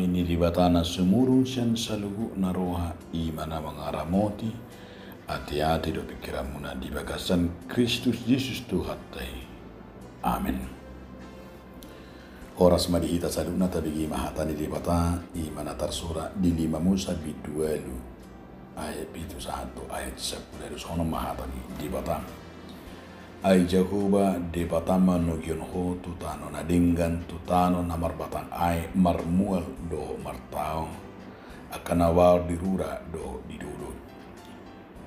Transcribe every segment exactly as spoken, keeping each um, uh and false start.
Ni Debata na sumurung sian saluhutna roha, i ma na mangaramoti ateate dohot pingkiranmuna di bagasan Kristus Jesus Tuhanta i. Amen. Horas ma di hita saluhutna. Tabege ma hata ni Debata, i ma na tarsurat di lima Musa bindu ualu ayat pitu sahat tu ayat sampulu ualu. Songon on ma hata ni Debata. Ai Jahowa Debatam manogihon ho tu tano na denggan, tu tano na marbatang aek, marmual dohot martaon, angka na baor di rura dohot di dolok.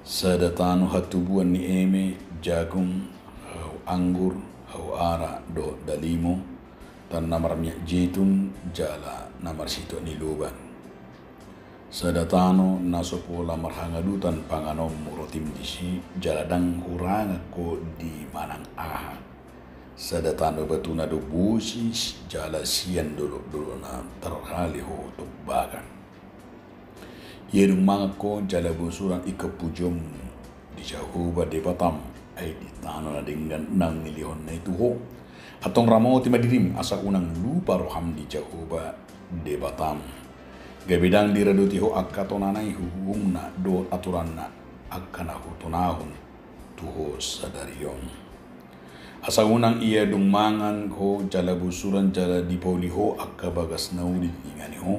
Sada tano hatubuan ni eme, jagung, hau anggur, hau ara dohot dalimo, tano na marmiak jetun, jala na marsitop ni loban. Sada tano na so pola marhangalutan panganonmu rotim disi, jala ndang hurangan ho di manang aha. Sada tano batuna do bosi, jala sian dolokdolokna tarhali ho tombagan. Ia dung mangan ho jala bosuran ingkon pujionmu di Jahowa Debatam, ai di tano na denggan naung nilehonna i tu ho. Antong ramoti ma dirim, asa unang lupa roham di Jahowa Debatam, gabe ndang diradoti ho angka tonana i huhumna dohot aturanna, angka na hutonahon tu ho sadari on. Asa unang ia dung mangan ho jala bosuran jala dipauli ho angka bagas na uli di inganan ho.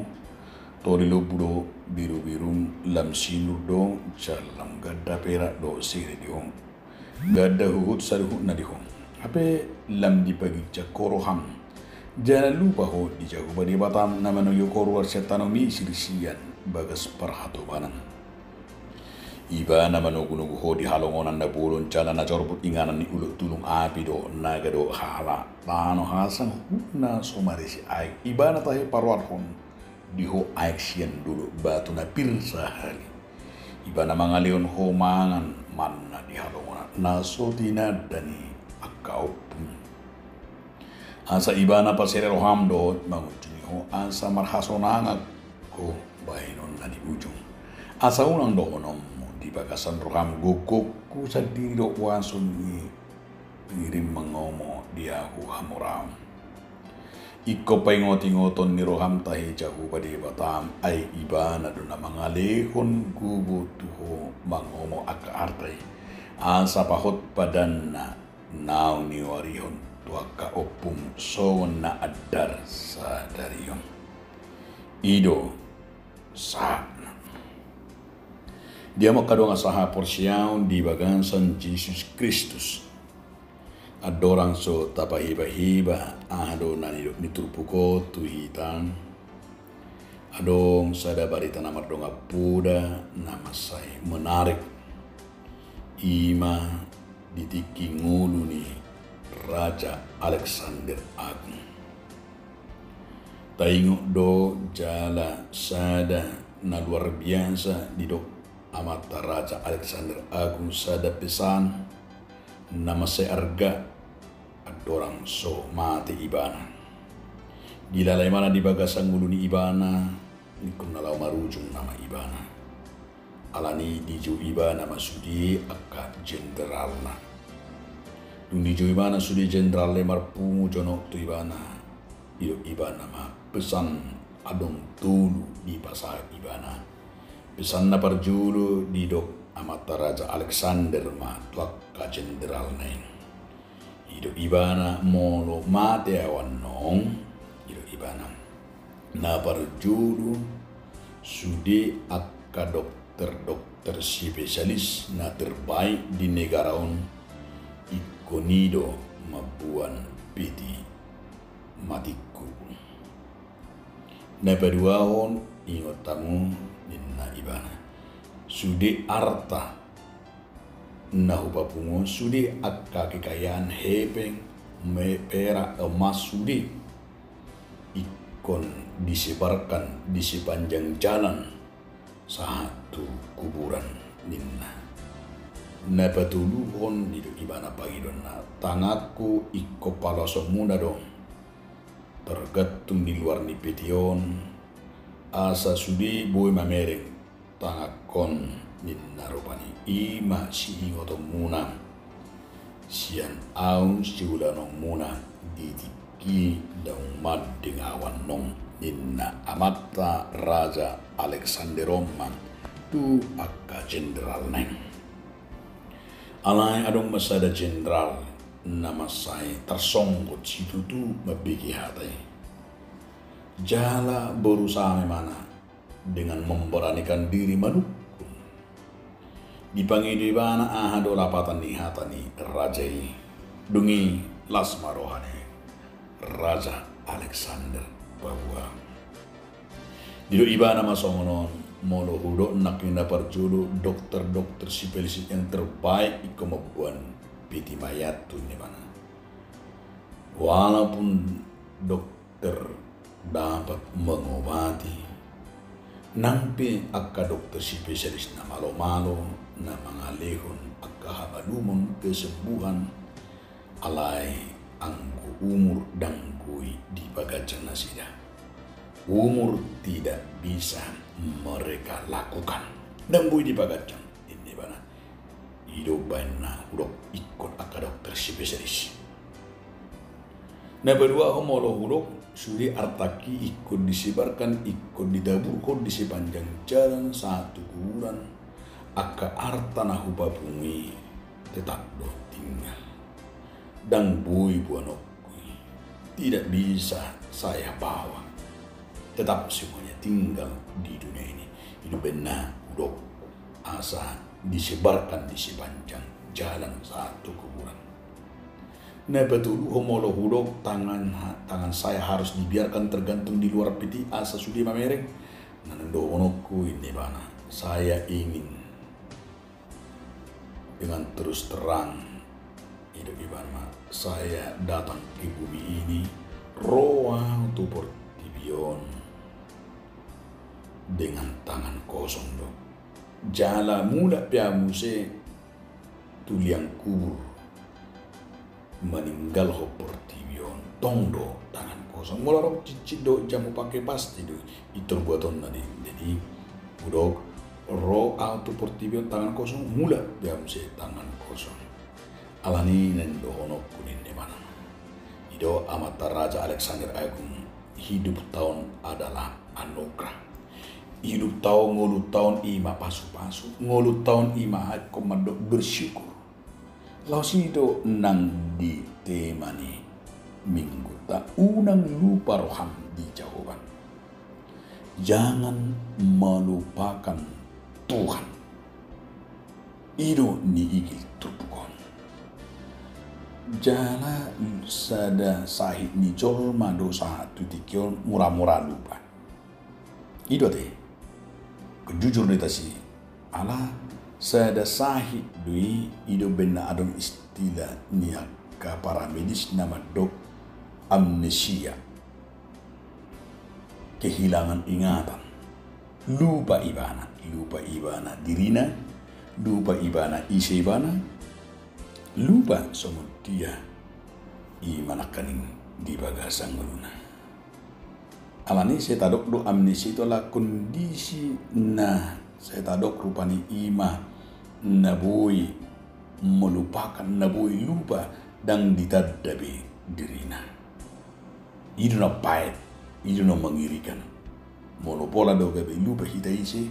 Toli lombu do birubirum, lam sinur do, jala lam ganda perak do sere di ho. Ganda huhut saluhutna di ho. Hape lam dipaginjang ho roham, jala lupa ho di Jahowa Debatam na manogihon ho ruar sian tano Misir, sian bagas parhatobanan. Ibana manogunogu ho di halongonan na bolon jala na jorbut, inganan ni ulok tulung api dohot naga dohot halak. Tano hasang huhut na so marisi aek Ibana tahe paroathon di ho aek sian dolok batu na pir sahali. Ibana mangalehon ho mangan manna di halongonan na so tinanda ni angka ompung. Asa Ibana pasere roham dohot mangunjungi ho, asa marhasonangan ho bahenonna di ujung. Asa unang dohononmu di bagasan roham, gogongku sandiri do huasongi, dirim mangomo di ahu hamoraon. Ingkon paingotingoton ni roham tahe Jahowa Debatam, ai Ibana do na mangalehon gogo tu ho mangomo angka arta i, asa pahot padanna naung niuarihon tu angka ompung songon na andar sadari on. I do sahatna. Di hamu angka dongan sahaporseaon di bagasan Jesus Kristus, andorang so tapahibaheba aha do na nidok ni turpuk on tu hita, adong sada barita na mardongan poda na mansai menarik, i ma di tingki ngolu ni Raja Alexander Agung. Taingot do jala sada na luar biasa didok amanta Raja Alexander Agung, sada pesan na mansai arga andorang so mate ibana. Dilala ibana di bagasan ngolu ni ibana, ingkon na laho marujung nama ibana. Alani i dijou ibana ma sude angka jenderalna. Dung dijou ibana sude jenderalna i marpungu jonok tu ibana, didok ibana ma pesan adong tolu dipasahat ibana. Pesan na parjolo didok amanta Raja Alexander ma tu angka jenderalna i. Didok ibana, molo mate ahu annon, didok ibana, na parjolo sude angka dokter-dokter spesialis na terbaik di negara on ingkon i do mamboan peti matingku. Na paduahon, ingot hamu, ninna ibana, sude arta na hupapungu on, sude angka kekayaan hepeng, me-, perak, emas, sude ingkon disebarkan di sepanjang jalan sahat tu kuburan, ninna. Na patoluhon, didok ibana pangidoanna, tanganku ingkon paloasonmuna do targantung di luar ni peti on, asa sude boi mamereng tanganhon, ninna rupani. I ma siingotonmuna sian ahu siulaonmuna di tingki naung mandeng ahu annon, ninna amanta Raja Alexander on ma tu angka jenderalna i. Alai adong ma sada jenderal na mansai tarsonggot situtu mambege hata i. Jala berusaha ma ibana dengan memberanikan diri manungkun. Dipangido ibana aha do lapatan ni hata ni raja i. Dung i las ma roha ni Raja Alexander paboa. Didok ibana ma songon on, molo hudok nangkin na parjolo dokter-dokter spesialis yang terbaik ingkon mamboan peti mayat tu, ninna ibana. Walaupun dokter dapat mengobati, nang pe angka dokter spesialis na malo-malo na mangalehon angka hamalumon, kesembuhan, alai anggo umur ndang boi dipaganjang nasida. Umur tidak bisa mereka lakukan. Ndang boi dipaganjang, ninna ibana. I do umbahen na hudok ingkon angka dokter spesialis. Na paduahon, molo hudok sude artangki ingkon disebarkan, ingkon ditaburhon di sepanjang jalan sahat tu kuburan, angka arta na hupapungu i tetap do tinggal. Ndang boi boanonku i, tidak bisa saya bawa. Tetap semuanya tinggal di dunia ini. I do umbahen na hudok asa disebarkan di sepanjang jalan sahat tu kuburan. Na patoluhon, molo hudok tangan, tangan saya harus dibiarkan tergantung di luar peti asa sude mamereng. Na naeng dohononku, ninna ibana, saya ingin dengan terus terang, i do umbahen ma, saya datang ke bumi ini, ro ahu tu portibi on dengan tangan kosong do. Jala mulak pe ahu muse tu liang kubur, maninggalhon portibi on, tong do tangan kosong. Molo adong cincin dohot jamu pake, pasti do i tor buatonna di. Jadi hudok, ro ahu tu portibi on tangan kosong, mulak pe ahu muse tangan kosong. Alani i naeng dohononku, ninna ibana. I do amanta Raja Alexander Agung, hidup taon adalah anugerah. Hidup taon, ngolu taon i ma pasupasu, ngolu taon i ma ingkon mandok bersyukur. Laos i do nang di tema ni minggunta, unang lupa roham di Jahowa. Jangan melupakan Tuhan. I do niigil turpuk on. Jala sada sahit ni jolma do sahat tu tingki on mura-mura lupa. I do ate, jujur do i tasi, ala sada sahit do i. I do umbahen na adong istilah ni angka paramedis na mandok amnesia, kehilangan ingatan. Lupa ibana, lupa ibana dirina, lupa ibana ise ibana, lupa songon dia i ma nangkaning di bagasan ngoluna. Alani i sai tadok do amnesia i tu ala kondisi na sai tadok rupani i ma na boi melupakan, na boi lupa, ndang ditanda be dirina. I do na paet, i do na mengerikan. Molo pola do gabe lupa hita ise,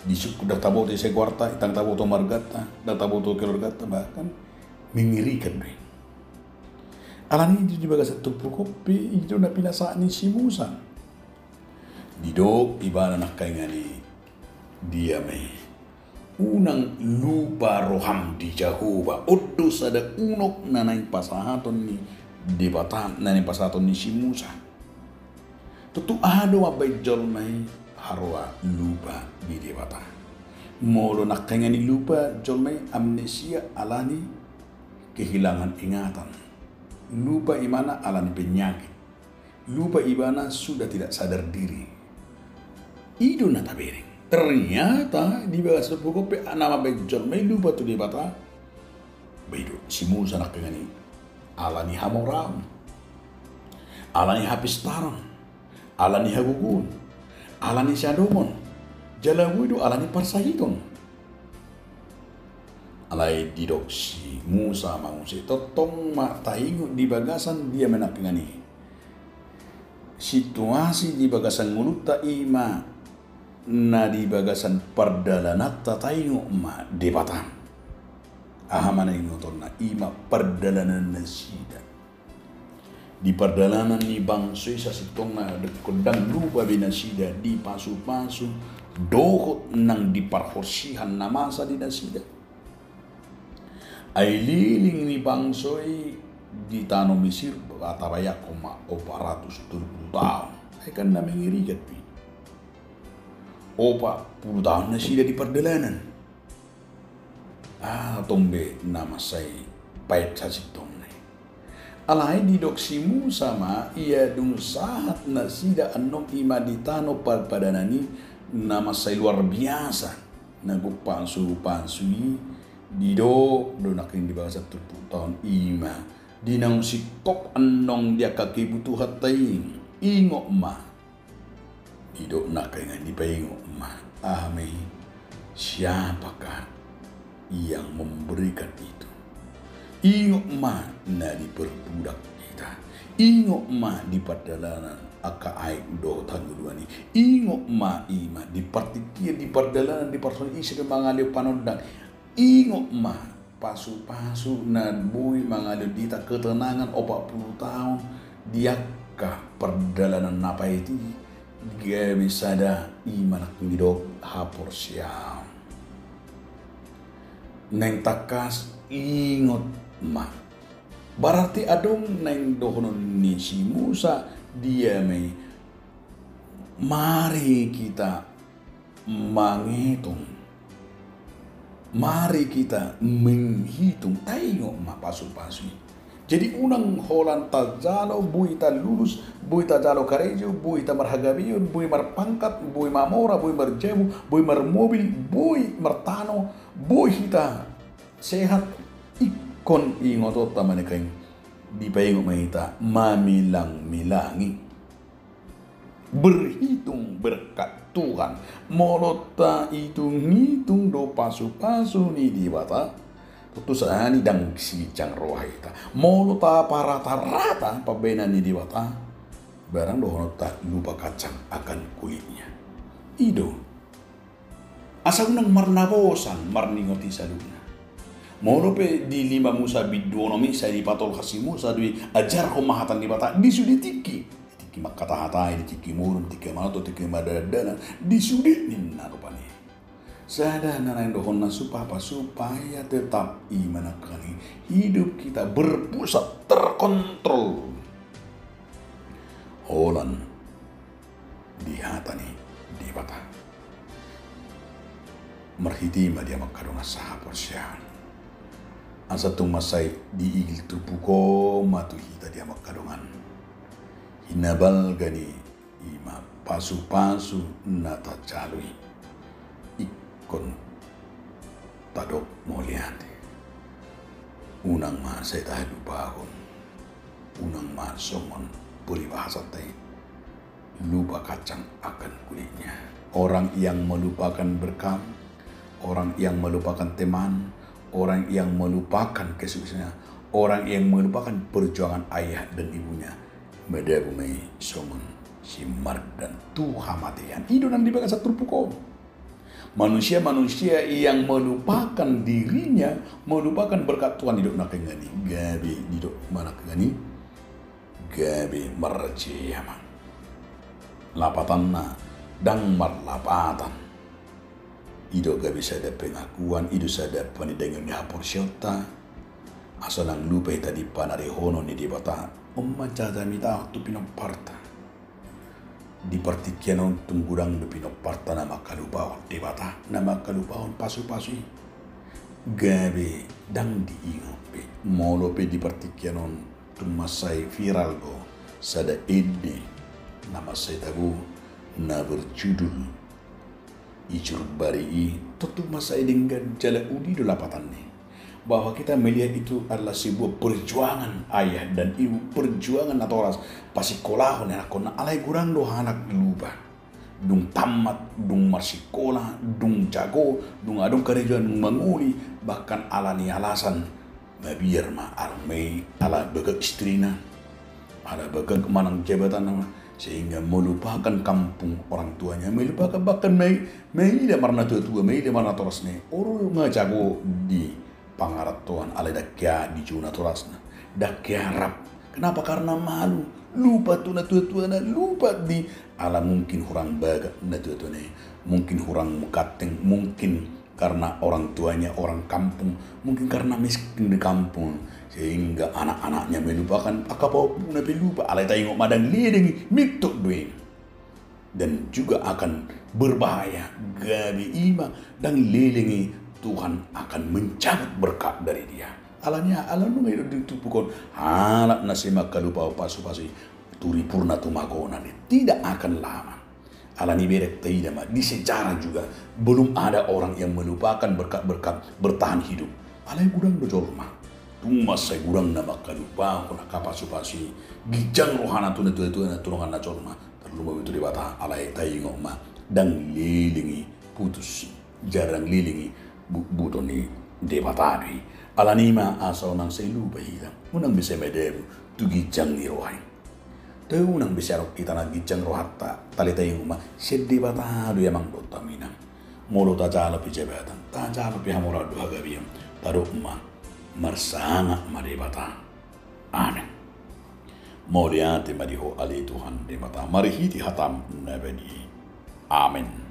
disungkun ndang taboto ise goarta, ndang taboto marganta, ndang taboto keluarganta, bahkan mengerikan do i. Alani i di bagasan turpuk on pe i do na pinasahat ni si Musa. Didok ibana nangkaningan i, dia ma i, unang lupa roham di Jahowa. On do sada unok na naeng pasahaton ni Debata, na naeng pasahaton ni si Musa. Tontu aha do mambahen jolma i haroa lupa di Debata? Molo nangkaningan i lupa jolma i, amnesia, alani kehilangan ingatan. Lupa ibana alani penyakit. Lupa ibana sudah tidak sadar diri. I do na tabereng. Ternyata di bagasan turpuk on pe na mambahen jolma i lupa tu Debata, ba i do si Musa nangkaningan i, alani hamoraon, alani hapistaron, alani hagogoon, alani siadongon, jala boi do alani parsahiton. Alai didok si Musa ma muse, tongtong ma taingot di bagasan dia ma nangkaningan i. Situasi di bagasan ngolunta i ma na di bagasan pardalananta taingot ma Debata. Aha ma na ingotonna? I ma pardalanan nasida. Di pardalanan ni bangso i sasintongna dang lupa be nasida dipasupasu dohot nang di parhorsihan na masa di nasida. Ai lilin ni bangso i di tano Misir, tabayangkon ma, opat ratus tolu pulu taon. Ai kan na mengerikan pe. Opat pulu taon nasida di pardalanan. Ah, tong be na mansai paet sasintongna i. Alai didok si Musa ma, ia dung sahat nasida annon i ma di tano parpadanan i, na mansai luar biasa na gok pasupasu i. Didok do nangkin di bagasan tolu pulu taon i ma, di naung singkop annon di angka kebutuhanta i, ingot ma. Didok nangkin, dipaingot ma, aha ma i, siapakah yang memberikan itu? Ingot ma na diperbudak hita. Ingot ma di pardalanan angka aek dohot hangoluan i. Ingot ma i ma di partingkian, di pardalanan, di partingkian i sude mangalehon panondang. Ingot ma pasupasu na boi mangalehon di hita ketenangan opat pulu taon di angka pardalanan na paet i. Gabe sada i ma nangkin didok haporseaon. Naeng tangkas ingot ma. Berarti adong naeng dohonon ni si Musa, dia ma i, mari kita mangitung. Mari kita menghitung, taingot ma pasupasu i. Jadi unang holan tajalo, boi hita lulus, boi tajalo karejo, boi hita marhagabeon, boi marpangkat, boi mamora, boi marjabu, boi marmobil, boi martano, boi hita sehat, ingkon ingotonta ma nangkin, dipaingot ma hita mamilangmilangi. Berhitung berkat Tuhan. Molo taitungitung do pasupasu ni Debata, tontu sahali ndang siginjang roha hita. Molo taparatarata pambahenan ni Debata, barang dohononta lupa kacang akan kulitnya. I do. Asa unang marnabosan marningoti saluhutna. Molo pe di lima Musa bindu onom i sai dipatolhas si Musa do i, ajarhon ma hata ni Debata di sude tingki. Di tingki mangkatahatai, di tingki modom, di tingki manoto, di tingki mardalandalan, di sude ninna rupani. Sada na naeng dohonna supaya, supaya tetap i ma nangkin hidup kita berpusat, terkontrol holan di hata ni Debata. Marhite i ma di hamu angka dongan sahaporseaon. Asa tung mansai diigil turpuk on ma tu hita di hamu angka dongan. Hinabalga ni i ma pasupasu na tajalo i. Ingkon tadok mauliate. Unang ma sai tahalupahon. Unang ma songon paribasanta i, lupa kacang akan kulitnya. Orang yang melupakan berkat, orang yang melupakan teman, orang yang melupakan kesuksesannya, orang yang melupakan perjuangan ayah dan ibunya, madabu ma i songon simardan tu hamatean. I do nang di bagasan turpuk on. Manusia-manusia yang melupakan dirinya, melupakan berkat Tuhan, didok nangkin i. Gabe didok ma nangkin i, gabe marjea ma. Lapatanna ndang marlapatan. I do gabe sada pengakuan, i do sada panindangion ni haporseaonta. Asa ndang lupa hita di panarihonon ni Debata. On ma jamitahon tu pinomparta. Di partingkian on tung godang do pinomparta na mangkalupahon Debata, na mangkalupahon pasupasu i. Gabe ndang diingot be. Molo pe di partingkian on tung mansai viral do sada ende na mansai tabo na berjudul Ijurbari i, tontu mansai denggan jala uli do lapatanna i. Bahwa kita melihat itu adalah sebuah perjuangan ayah dan ibu, perjuangan natoras, pasikkolahon anakkonna, alai godang do halak lupa. Dung tamat, dung marsikola, dung jago, dung adong karejoan, dung mangoli, bahkan ala ni alasan mabiar ma, adong ma i ala bagak istrina, ala bagak manang jabatanna ma, Sehingga melupakan kampung orang tuanya, melupakan bahkan mai, maila marnatuatua, maila marnatorasna i. Olo nga jago di pangarantoan, alai ndang hea dijou natorasna, ndang hea rap. Kenapa? Karena malu, lupa tu natuatuana, lupa di, ala mungkin hurang bagak natuatuana i, mungkin hurang ganteng, mungkin karena orang tuanya orang kampung, mungkin karena miskin di kampung, sehingga anak-anaknya melupakan, angka pahompu na pe lupa, alai taingot ma ndang leleng i, mintor do i. Dan juga akan berbahaya, gabe i ma ndang leleng i Tuhan akan mencabut berkat dari dia. Alani aha? Ala nunga i do ditumpuk on halak na sai mangkalupahon pasupasu i, turipurna tu magonan i, tidak akan lama. Alani i bereng taida ma, di sejarah juga belum ada orang yang melupakan berkat-berkat bertahan hidup. Alai godang do jolma, tung mansai godang na mangkalupahon angka pasupasu i, ginjang rohana tu natuatuana, tu donganna jolma, tarlumobi tu Debata. Alai taingot ma, ndang leleng i putus i, jala ndang leleng i butbut ni Debata do i. Alani i ma asa unang sai lupa hita, unang be sai madabu tu ginjang ni roha i. Toe unang be sai adong hita na ginjang rohanta, alai taingot ma, sian Debata do i amang dohot hamu inang. Molo tajalo pe jabatan, tajalo pe hamoraon dohot hagabeon, tadok ma, marsangap ma Debata. Amen. Mauliate ma di Ho ale Tuhan Debata, marhite hataM na badia i. Amen.